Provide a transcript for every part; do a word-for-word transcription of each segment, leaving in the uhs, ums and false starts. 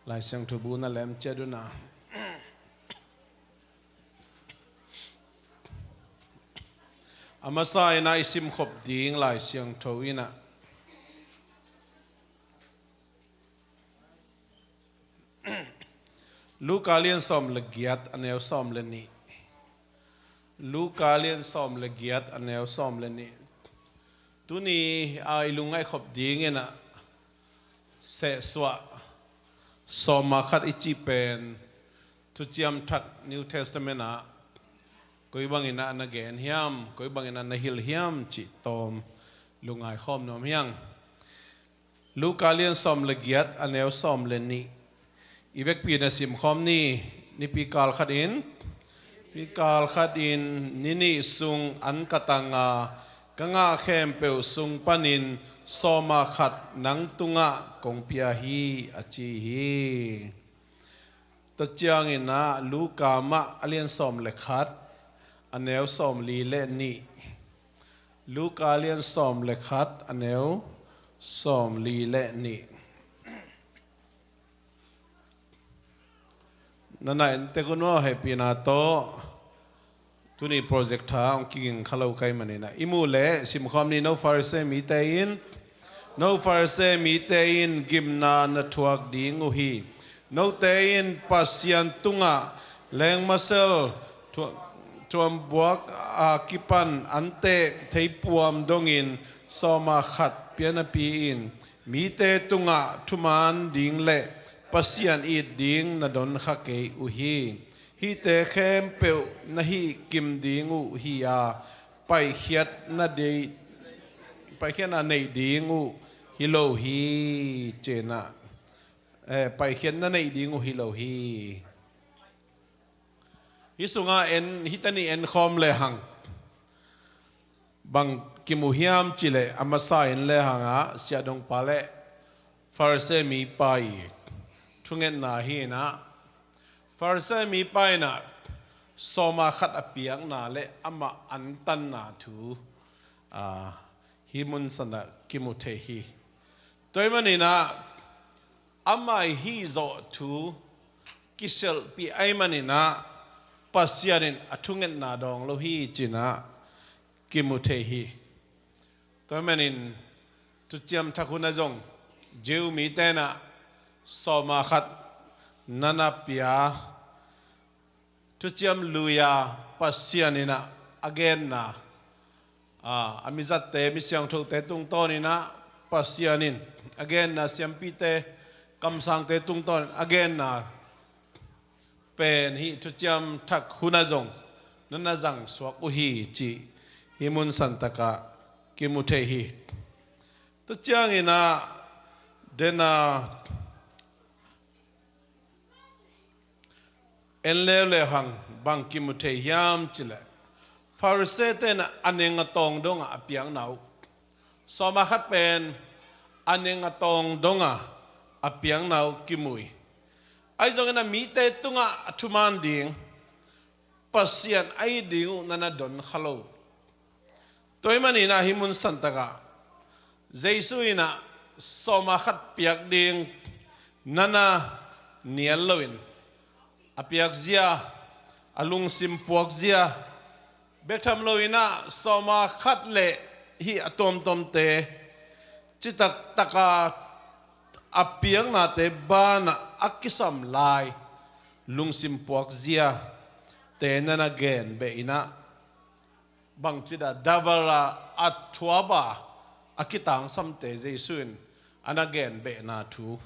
Lai Siangtho bu na lem ciat un a, a masa in a i simkhop ding Lai Siangtho in a, Luka lian sawm le giat, a neu sawm le nih. Luka lian sawm le giat, a neu sawm le nih. Tuni a i lungngaih khop ding in a, sehsuah sawma khat i cih pen Thuciam Thak New Testament ah koi bangin a na gen hiam, koi bangin a na hilh hiam cih tawm lungngai khawm nuam hiang. Luka lian sawm le giat, a neu sawm le nih. I vekpi na simkhawm ni. Nipi kal khat in, nipi kal khat in ni nih sung an ka tang a, ka ngah khempeuh sung panin sawma khat nang tungah kong pia hi, a ci hi. Tua ciangin a Luka mah a lian sawm le khat, a neu sawm li le nih. Luka lian sawm le khat, a neu sawm li le nih. Na na en tek un maw, hehpihna tawh. Tuni project tha hong kiging kha lo ka hih manin a, i muh leh simkhawm ni. No Pharisee mite in, no Pharisee mite in gimna na thuak ding uh hi. Note in Pasian tungah lengmasel thu-, thuambuak a kipan an teh theipuam dongin sawma khat pia napi in, mite tungah thuman ding le Pasian it ding na don kha kei uh hi. Hihte khempeuh na hih kim ding uh hi a, paikhiatna dei, paikhiatna neih ding uh hi lo hi, ci-in a, eh, paikhiatna neih ding uh hi lo hi. Hih sungah en, hih tani en khawm lehang bang kimu hiam cih leh, a masa in lehang a siahdongpa le Pharisee mipa i thungetna hi in a, Pharisee mipa in a sawma khat a piakna le amah antanna thu, a, hih mun san ah kimu thei hi. Tua hih manin a, amah i hih zawh thu kisialhpih ahih manin a, Pasian in a thungetna dawng lo hi, ci-in a kimu thei hi. Tua hih manin Thuciam Thak hun ah zong Jew mite in a sawma khat na na pia, Thuciam Lui-a Pasian in a, a genna, a, a mizatte, misiangthote tungtawn in a, Pasian in a genna, siampite, kamsangte tungtawn in a genna pen hih Thuciam Thak hun ah zong na na zang suak uh hi, cih hih mun san tak ah kimu thei hi. Tua ciangin a, den a, en leuleu hang bang kimu thei hiam cih leh, Pharisee-te in a neng a tawng dong a a piakna uh, sawma khat pen a neng a tawng dong a a piakna uh kimu hi. Ahi zongin a mite tungah a thuman ding, Pasian a it ding uh na na don kha lo. Tua hih manin a hih mun san tak ah Jesu in a sawma khat piak ding na na nial loin, a piakzia, a lungsim puakzia bek tham loin a, sawma khat le hih a tuamtuamte citak tak a a piaknate banah a kisam lai lungsim puakziate na na gen beh in a, bangci dan a davar a, a thuap a, a kitangsamte Jesu in a na gen behna thu,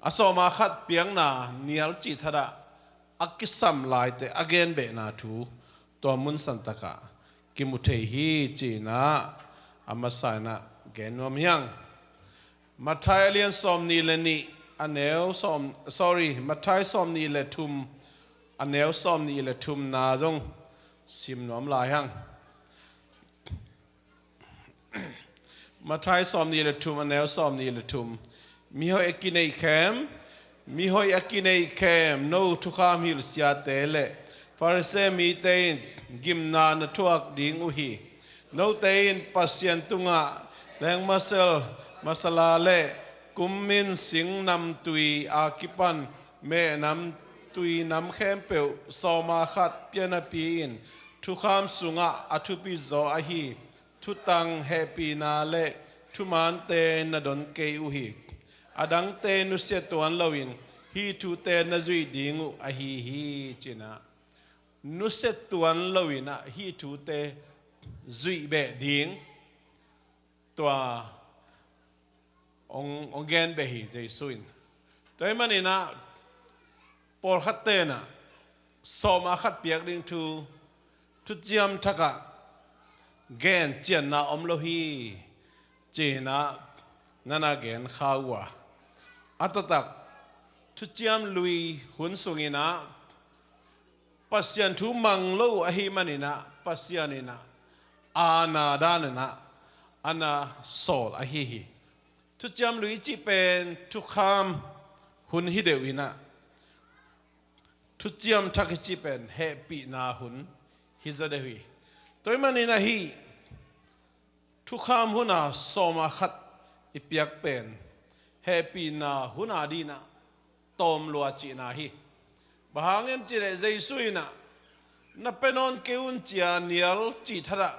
a sawma khat piakna nial cih thadah a kisam laite a gen behna thu, tua mun san tak ah kimu thei hi, ci-in a, a masa in a gen nuam hiang. Matthai a lian sawmnih le nih, a neu sawm, sorry, Matthai sawmnih le thum, a neu sawmnih le thumna zong sim nuam lai hang. Matthai sawmnih le thum, a neu sawmnih le thum. Mihoih a kineih khem, mihoih a kineih khem, no thukham hilh siate le Pharisee mite in gimna na thuak ding uh hi. Note in Pasian tungah lengmasel, masala le Kum in sing namtui a kipan mehnam tuinam khempeuh sawma khat pianapi-in thukham sungah a thupi zaw ahi thutang hehpihna le thumaante na don kei uh hi. A dangte nusia tuan loin hih thute na zuih ding uh ahi hi, ci-in ah, nusia tuan loin ah hih thute zuih beh ding, tua hong, hong gen beh hi Jesu in. Tua ahih manin ah pawlkhatte in ah sawma khat piak ding thu, thuciam thak ah gen cianna om lo hi, ci-in ah na na gen kha uh a. A taktak thuciam lui hun sungin ah Pasian thu mang lo uh ahih manin ah Pasian in ah aana danin ah a na sawl ahi hi. Thuciam lui i cih pen thukham hun hi deuh in ah, thuciam thak i cih pen hehpihna hun hi zaw deuh hi. Tua ahih manin ah hih thukham hun a sawma khat i piak pen hehpihna hun a dingin ah tawm lua cihna hi. Bang hang hiam cih leh Jesu in ah na pia nawn kei un ci-a nial cih thadah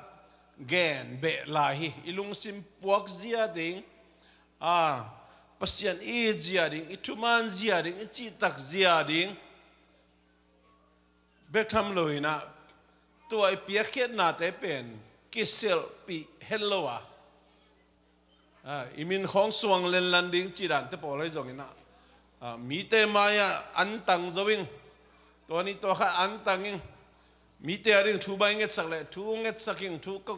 gen beh lai hi. I lungsim puak zia ding, a, Pasian i it zia ding, i thuman zia ding, i cihtak zia ding bek tham loin ah tua i piakkhiatnate pen kiselhpih het lo a, a, i min khawng suang lenlan ding cih dante pawl ahi zongin ah, a, mite mai-ah an tang zo ing, tua ni tua khat an tang ing, mite a ding thu bang i ngetsak leh thu ngetsak ing, thu ka,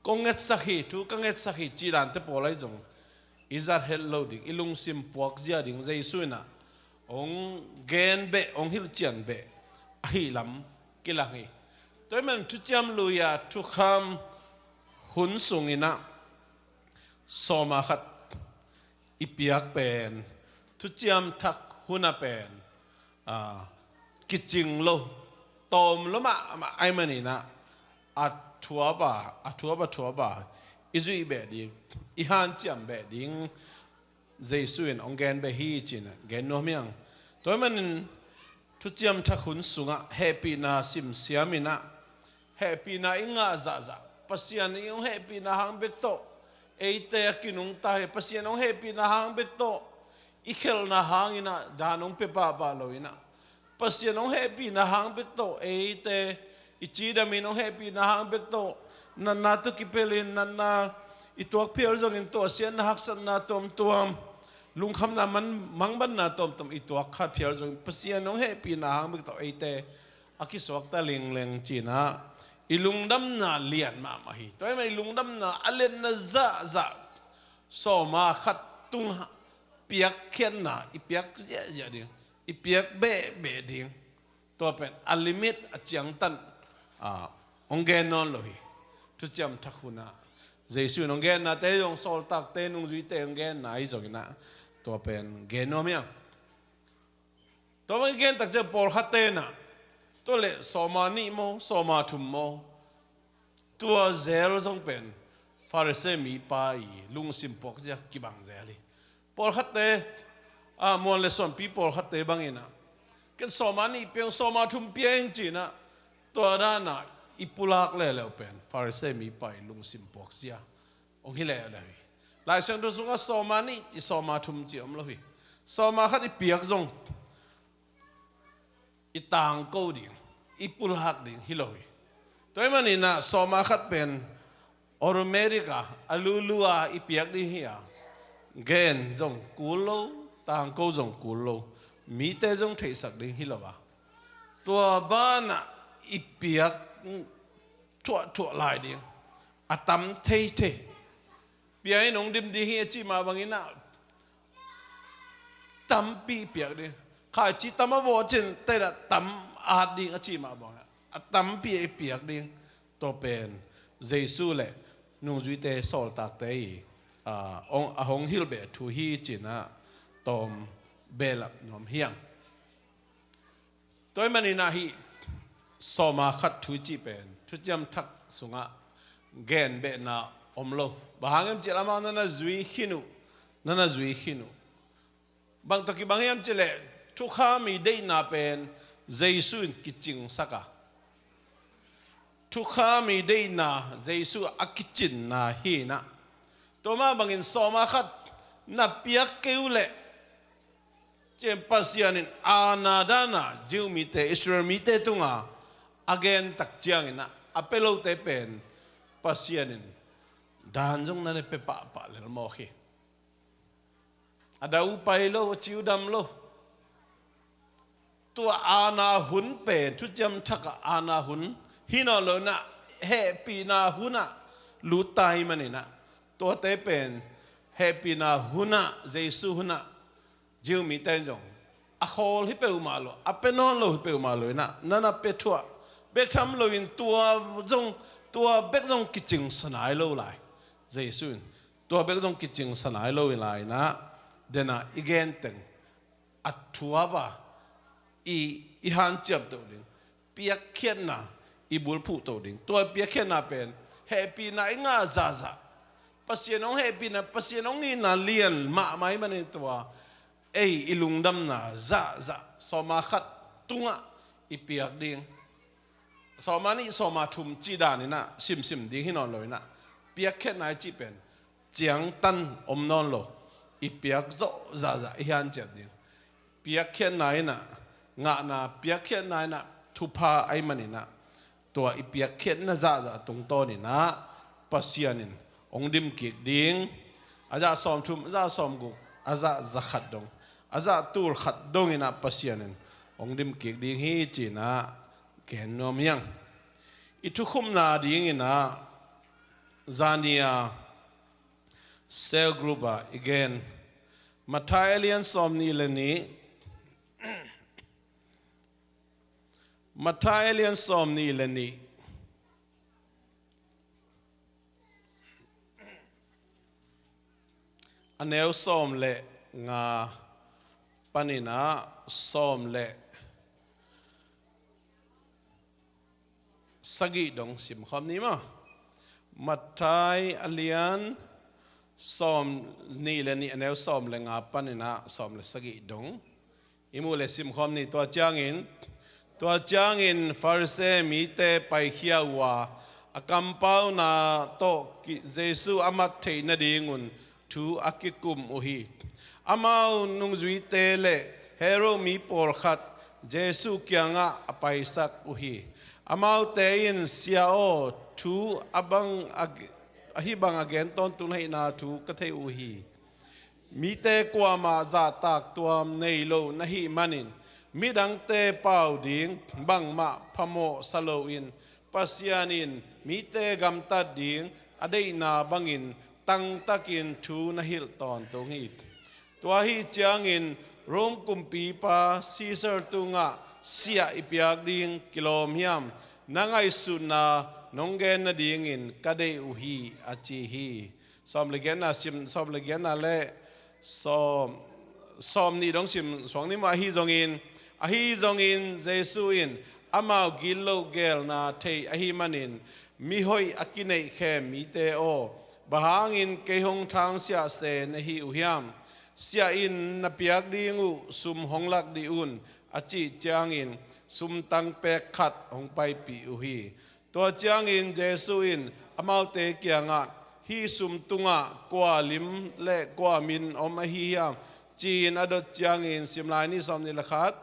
kong ngetsak hi, thu ka ngetsak hi cih dante pawl ahi zong i zat het lo ding, i lungsim puak zia ding Jesu in ah hong gen beh, hong hilhcian beh ahih lam kilang hi. Tua ahih man thuciam lui a thukham hun sungin ah sawma khat i piak pen, thuciam thak hun a pen, a, kicing lo, tawm lo mahmah ahih manin ah a thuap a, a thuap a thuap a i zuih beh ding, i hanciam beh ding Jesu in hong gen beh hi ci-in ah gen nuam hi hang. Tua ahih manin thuciam thak hun sungah hehpihna simsiam in ah hehpihna i ngah zahzah, Pasian in hong hehpihna hang bek tawh eite a kinungta hi. Pasian hong hehpihna hang bek tawh i khelhna hangin ah dan hong pia pahpah loin ah, Pasian hong hehpihna hang bek tawh eite i cidamin hong hehpihna hang bek tawh natna tawh kipelhin, natna i tuak phial zongin tuahsiatna haksatna tuamtuam, lungkhamna man, mangbanna tuamtuam i tuak kha phial zongin Pasian hong hehpihna hang bek tawh eite a kisuakta lingleng ci-in ah i lungdamna lian mahmah hi. Tua ahih man i lungdamna a lianna zahzah sawma khat tungah piakkhiatna i piak ziahziah ding, i piak behbeh ding, tua pen a limit a ciangtan, a, hong gen nawn lo hi. Thuciam thak hun ah Jesu in hong gennate zong, sawltakte, nungzuite hong genna ahi zongin ah tua pen gen nuam hi hang. Tua bang i gen tak ciang pawlkhatte in ah, tua leh sawma nih maw, sawma thum maw, tua zel zong pen Pharisee mipa i lungsim puak zia kibang zel hi. Pawlkhatte, a, muan le suanpi pawlkhatte bangin ah, ken sawma nih pia ing, sawma thum pia ing ci-in ah, tua dan a i pulak leuleu pen Pharisee mipa i lungsim puak zia hong hi leuleu hi. Lai Siangtho sungah sawma nih ci, sawma thum ci om lo hi. Sawma khat i piak zong i tangko ding, i pulak ding hi lo hi. Tua ahih manin ah sawma khat pen automatic a, a lulu a i piak ding hi a, gen zong kul lo, tangko zong kul lo, mite zong theihsak ding hi lo a, tua banah i piak thuahthuah lai ding, a tam theithei. Pia in hong dim ding hi a cih mah bangin ah tampi piak ding. Khaici tam a vawh cin taidah tam at ding a cih mah bangin ah a tampi a i piak ding. Tua pen Jesu le nungzuite, sawltakte i, a, hong, a hong hilh beh thu hi ci-in ah tawm behlap nuam hi hang. Tua ahih manin ah hih sawma khat thu i cih pen thuciam thak sungah gen behna om lo. Bang hang hiam cih leh amau na na zui khin uh, na na zui khin uh. Bang tawh kibang hiam cih leh, thukham i deihna pen Jesu in kicingsak a, thukham i deihna Jesu a kicinna hi in ah. Tua mah bangin sawma khat na piak kei uh leh, ciang Pasian in aana dan a Jew mite, Israel mite tungah a gen tak ciangin ah, a pia lote pen Pasian in dan zong na na pia pahpah lel mawk hi. A dau pai lo, a ciu dam lo. Tua aana hun pen, thuciam thak ah aana hun hi nawn lo in ah, hehpihna hun ah lut ta ahih manin ah, tuate pen hehpihna hun ah, Jesu hun ah, Jew mite in zong a khawl hi peuhmah lo, a pia nawn lo hi peuhmah lo in ah, na na pia thuah bek tham loin tua zong, tua bek zong kicingsa nai lo lai. Jesu in tua bek zong kicingsa nai lo lai in ah, den a i gen teng a thuap a, i, i hanciam to ding, piakkhiatna i bulphuh to ding. Tua piakkhiatna pen hehpihna i ngah zahzah, Pasian hong hehpihna, Pasian hong itna lian mahmah ahih manin tua ei i lungdamna zahzah sawma khat tungah i piak ding. Sawma nih, sawma thum cih dan in ah simsim ding hi nawn lo in ah, piakkhiatna i cih pen ciangtan om nawn lo, i piak zawh zahzah i hanciam ding. Piakkhiatna in ah, ngahna piakkhiatna in ah thupha ahih manin ah, tua i piakkhiatna zahzah tungtawn in ah Pasian in hong dim kik ding. A zah sawmthum, a zah sawmguk, a zah zakhat dong, a zah tul khat dong in ah Pasian in hong dim kik ding hi ci-in ah gen nuam hi ing. I thukhupna ding in ah, zani a cell group ah i gen, Matthai a lian sawmnih le nih, Matthai a lian sawmnih le nih, a neu sawm le nga panin ah sawm le sagih dong simkhawm ni maw. Matthai a lian sawmnih le nih, a neu sawm le nga panin ah sawm le sagih dong i muh le simkhawm ni. Tua ciangin, tua ciangin Pharisee mite paikhia uh a, a kampauna tawh ki-, Jesu a mat theih nadingun thu a kikum uh hi. Amau nungzuite le Herod mi pawlkhat Jesu kiangah a paisak uh hi. Amaute in, "Sia aw, thu a bang a ge-, ahi bang a gen tawntung na hihna thu ka thei uh hi. Mite kuamah zahtak tuam nei lo na hih manin, midangte pau ding bangmah phamawhsa loin, Pasian in mite gamtat ding a deihna bangin tangtakin thu na hilh tawntung hi. Tua ahi ciangin Rom kumpipa Caesar tungah siah i piak ding kilawm hiam? Na ngaihsutna nong gen nadingin ka deih uh hi," a ci hi. Sawm le giatna sim, sawm le giatna le sawm, sawm nih dong sim suak ni maw. Ahi zongin, ahi zongin Jesu in amau gitloh gelna thei ahih manin, "Mihoih a kineihkhem mite aw, bang hangin kei hong thangsiah se na hi uh hiam? Siah in na piak ding uh sum hong lak dih un," a cih ciangin sumtang pek khat hong paipih uh hi. Tua ciangin Jesu in amaute kiangah, "Hih sum tungah kua lim le kua min om ahi hiam?" ci-in a dot ciangin, sim lai ni, sawm nih le khat,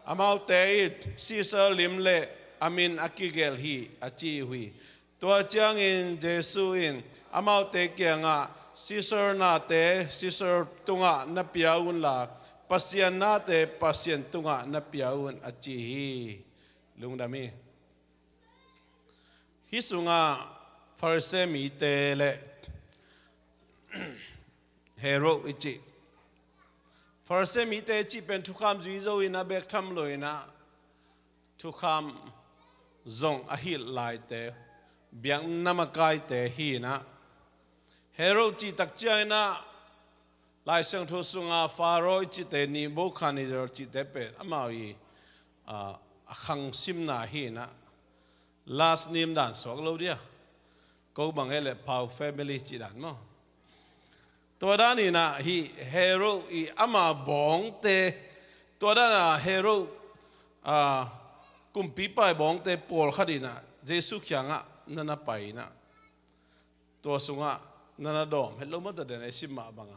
amaute in, "Caesar lim le a min a kigelh hi," a ci uh hi. Tua ciangin Jesu in amaute kiangah, "Caesar nate Caesar tungah na pia unla, Pasian nate Pasian tungah na pia un," a ci hi. Lungdam hi. Hih sungah Pharisee mite le Herod i cih, Pharisee mite i cih pen thukham zui zo in a, bek tham lo in a, thukham zong a hilh laite, biakna makaite hi in a, Herod cih tak ciangin a, Lai Siangtho sunga Pharaoh i cihte, Nebuchadnezzar cihte pen amau i, a, a khang simna hi in a, last name dan suak lo dia. Ko bang e le Pau family cih dan maw. Tua danin ah hih Herod i ama bawngte, tua danin ah Herod, a, kumpipa i bawngte pawlkhat in ah Jesu kiangah na na pai in ah, tua sungah na na dawm het lo mah ta den, a i sim mah bangin.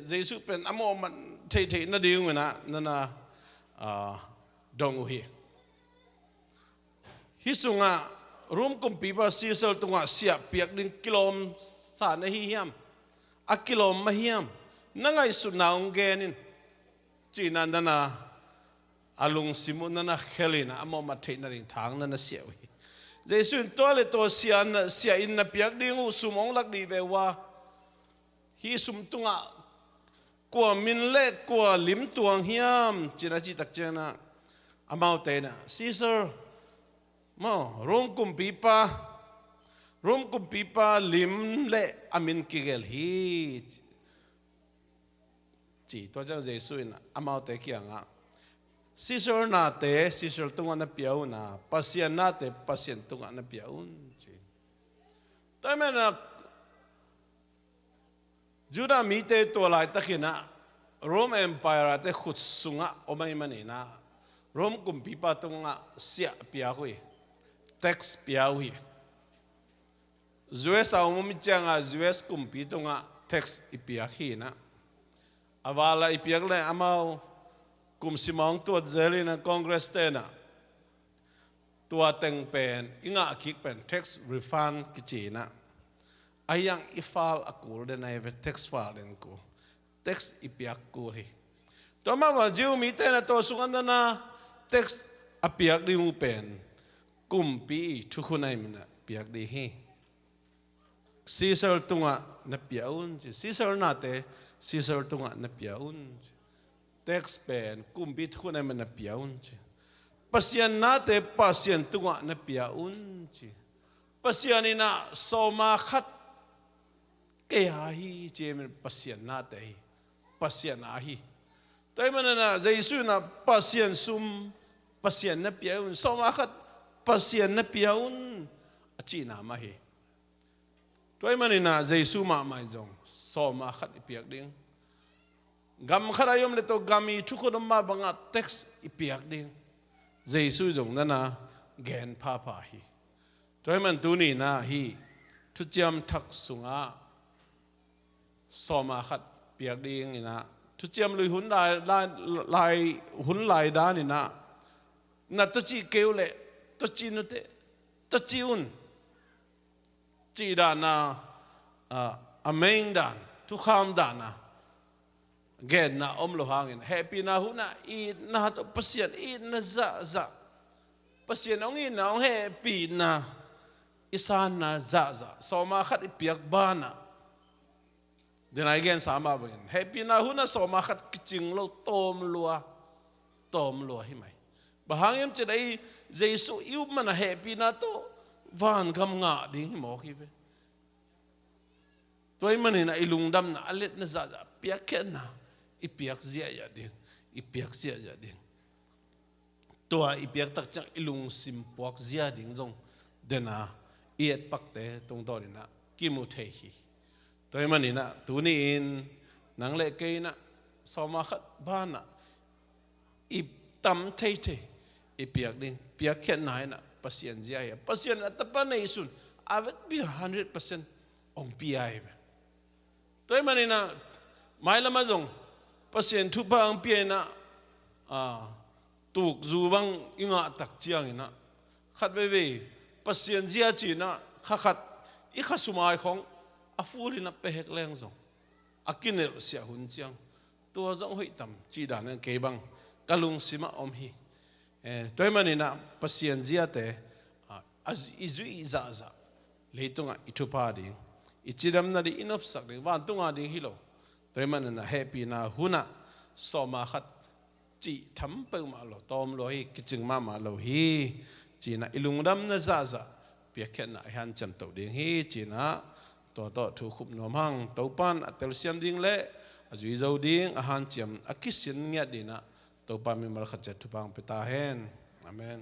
Jesu pen a mawhmat theihtheih nading un ah na na, a, dong uh hi. Hih sungah Rom kumpipa Caesar tungah siah piak ding kilawmsa na hi hiam? A kilawm mah hiam? Na ngaihsutna hong gen in, ci-in ah na na, a lungsim uh na na khel in ah, a mawhmat theih nading thang na na siah uh hi. Jesu in tua le tua siah na, siah in na piak ding uh sum hong lak dih ve uh a, hih sum tungah kua min le kua lim tuang hiam, ci-in a cih tak ciangin ah, amaute in ah, Caesar maw, Rom kumpipa, Rom kumpipa lim le a min kigelh hi, ci. Tua ciang Jesu in ah amaute kiangah, Caesar nate Caesar tungah na pia un a, Pasian nate Pasian tungah na pia un, ci. Tua ahih manin ah Judah mite tua laitakin ah Rome Empire-te khut sungah om ahih manin ah Rome kumpipa tungah siah piak uh hi, tax pia uh hi. U S a om om ciangin ah U S kumpi tungah tax i piak hi in ah, a val ah i piak leh amau kum sim a hong tuat zel in ah Congress-te in ah tua teng pen i ngah kik pen tax refund kici in ah, a hiang i fal a kul den ahi ve, tax fal den kul, tax i piak kul hi. Tua mah bangin Jew mite in ah tua sungah na na tax a piak ding uh pen kumpi i thukhun ahih manin ah piak ding hi. Caesar tungah na pia un, ci. Caesar nate Caesar tungah na pia un, ci. Tax pen kumpi thukhun ahih manin na pia un, ci. Pasian nate Pasian tungah na pia un, ci. Pasian in ah sawma khat kei a hi, ci, Pasian nate hi, Pasian a hi. Tua ahih manin ah Jesu in ah Pasian sum Pasian na pia un, sawma khat Pasian na pia un, a cihna mah hi. Tua ahih manin ah Jesu mahmah in zong sawma khat i piak ding. Gam khat ah i om leh tua gam i thukhun om mah bangin tax i piak ding. Jesu zong na na gen phapha hi. Tua ahih manin tuni in ah hih Thuciam Thak sungah sawma khat piak ding in ah, Thuciam Lui hun lai, lai, lai, hun lai danin ah, na tua ci kei uh leh tua ci un teh, tua ci un, cih dan a, a, a main dan, thukham dan a genna om lo hangin, hehpihna hun ah itna tawh Pasian itna zahzah, Pasian hong itna, hong hehpihna i sanna zahzah, sawma khat i piak banah, den a i gensa mah bangin, hehpihna hun ah sawma khat kicing lo, tawm lua, tawm lua hi mai. Bang hang hiam cih leh Jesu i up man a hehpihna tawh vangam ngah ding hi mawk hi ve. Tua ahih manin ah i lungdamna a letna zahzah, piakkhiatna i piak ziahziah ding, i piak ziahziah ding. Tua i piak tak ciang i lungsim puak zia ding zong den a i etpakte tungtawn in ah kimu thei hi. Tua ahih manin ah tuni-in nang le kei in ah sawma khat banah i tam theithei i piak ding, piakkhiatna in ah Pasian zia hi a, Pasian in a tapa neihsun a vekpi hundred percent hong pia hi ve. Tua ahih manin ah mailam ah zong Pasian thupha hong pia in ah, a, tukzu bang i ngah tak ciangin ah khat veivei Pasian zia ci-in ah kha khat i khasum ai khawng a full in ah pia hek leng zong, a kinelhsiah hun ciang, tua zong hoih tam cih dan in kei bang ka lungsim ah om hi. Eh, tua ahih manin ah Pasian ziate, a, a, i zuih zahzah, leitungah i thupha ding, i cidamna ding, i nopsak ding, vantung a ding hi lo. Tua ahih manin ah hehpihna hun ah sawma khat cih tham peuhmah lo, tawm lua hi, kicing mahmah lo hi, ci-in ah i lungdamna zahzah piakkhiatna i hanciam to ding hi, ci-in ah tua tawh thu khup nuam hang. Topa in a telsiam ding le a zui zo ding, a hanciam, a kisin ngiat dingin ah Topa mimal khat ciat thupha hong pia ta hen. Amen.